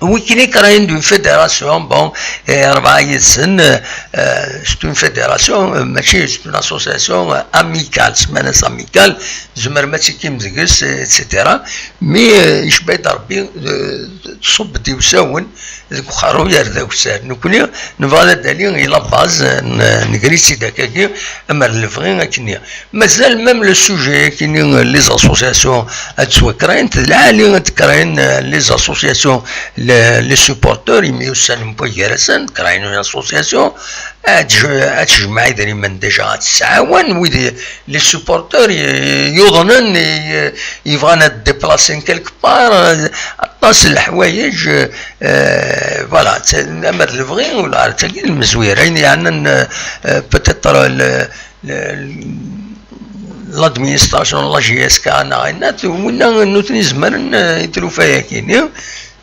Wikini krayen d'une fédération, bon, eh, rebɛa yid-sen, eh, eh, c'est une fédération, eh, mačči, c'est une association, eh, amicale, semman-as amicale, tzemrem ad tekkim deg-s, eh, et cetera. Mais, eh, icba-d Rebbi, eh, tṣubb-d iwsawen deg uqerruy ar d akessar. Nekni nebɣa ad d-ali i la base, n-, negri-tt-id akkagi, amer d lebɣi akkenni. Mazal même le sujet akkenni, les associations ad ttwakrayent, d lɛali ad krayen, eh, les associations, les, les supporteurs, imyussanen n waggar-asen, krayen une association, ad tj-, ad tjemmeɛ idrimen déjà, ad tesɛawan wid i, les supporteurs i, yuḍnen, i, yebɣan ad déplacer quelque part, eh, aṭas n leḥwayeǧ, eh, voilà, t-, amer d lebɣi, wala ar tagi d lmezwir, ayen yeɛnan, eh, peut-être le, le, l'administration n la J S K neɣ ayen nniḍen, winna nutni zemren, eh, i tlufa-yakini.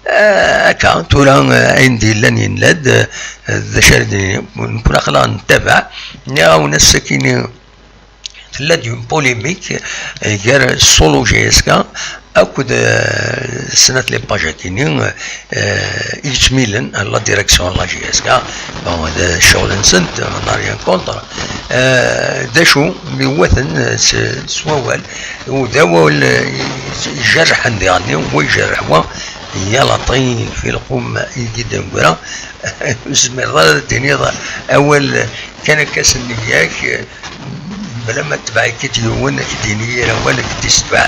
Eh, akka, tura, eh, ayen d-yellan yenna-d, eh, d acu ara d-nini, nekkni aql-aɣ nettabaɛ, nniɣ-awen ass-akini, tella-d une polémique, eh, gar Solo J S K akked, eh, snat les pages-akini, eh, i yettmilen à la direction n la J S K. Bon, d ccɣel-nsent, on n'a rien contre. Eh, d acu mi wwaten, eh, s, s wawal, u d awal, eh, ijerrḥen diɣenni, wa ijerreḥ wa, ya laṭin fi lqum i d-iggran. Ur tezmireḍ ara ad d-tiniḍ awal kan akka s nniya-k, bla ma tbeɛ-ik-id yiwen, ad k-d-yini yir awal, ad k-d-yessetbeɛ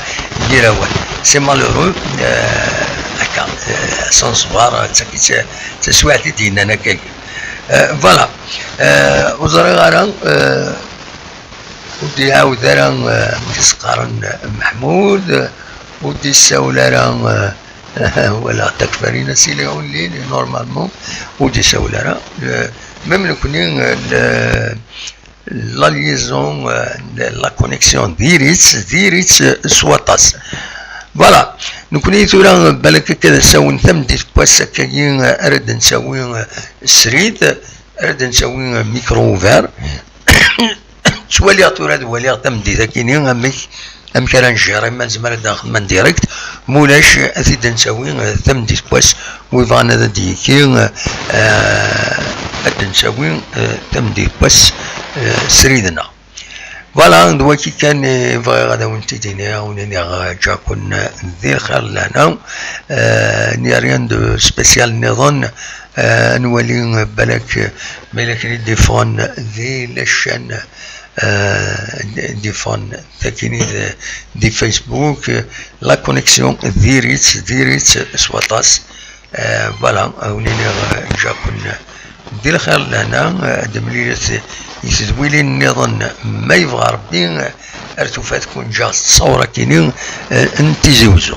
yir awal. C'est malheureux, euh, akka, euh, sans voir, d tagi, d taswiɛt i d-yennan akka. Euh, voilà. Euh, ur ẓriɣ ara, euh, ur d-iɛawed ara, euh, amek i s-qqaren, Meḥmud, ur d-yessawel ara, euh, walaɣ takfarin-as i lɛullin, normalement, ur d-yessawel ara. Euh, même nekni, euh, le, la liaison, euh, la connexion diri-tt, diri-tt, euh, s waṭas. Voilà. Nekni tura, balak akka d asawen tameddit n wass akkagi, euh, ara d-nsawi, euh, srid, ara d-nsawi, euh, micro ouvert. Ttwaliɣ tura ad waliɣ tameddit-akini amek, amek ara njir, ma nezmer ad nexdem en direct, ma ulac ad t-id-nsawi, eh, tameddit n wass, wi bɣan ad d-yekki, eh, ad d-nsawi, eh, tameddit n wass, eh, srid-nneɣ. Voilà, d waki kan i bɣiɣ ad awen-t-id-iniɣ, wen-iniɣ, eh, ǧǧaken di lxir d lehna. Eh, ni rien de spécial nniḍen, eh, ad nwali, eh, balak, eh, ma yella kra i d-iffɣen di la chaîne, eh, d-, d-iffɣen takini d-, di Facebook, eh, la connexion diri-tt, diri-tt s waṭas. Eh, voilà, ad wen-iniɣ, eh, ǧǧaken di lxir d lehna, eh, ad d-mlilet i tedwilin nniḍen, ma yebɣa Rebbi, eh, ar tufat kun ǧǧaɣ s ttṣawra-kini, eh, n Tizi Wezzu.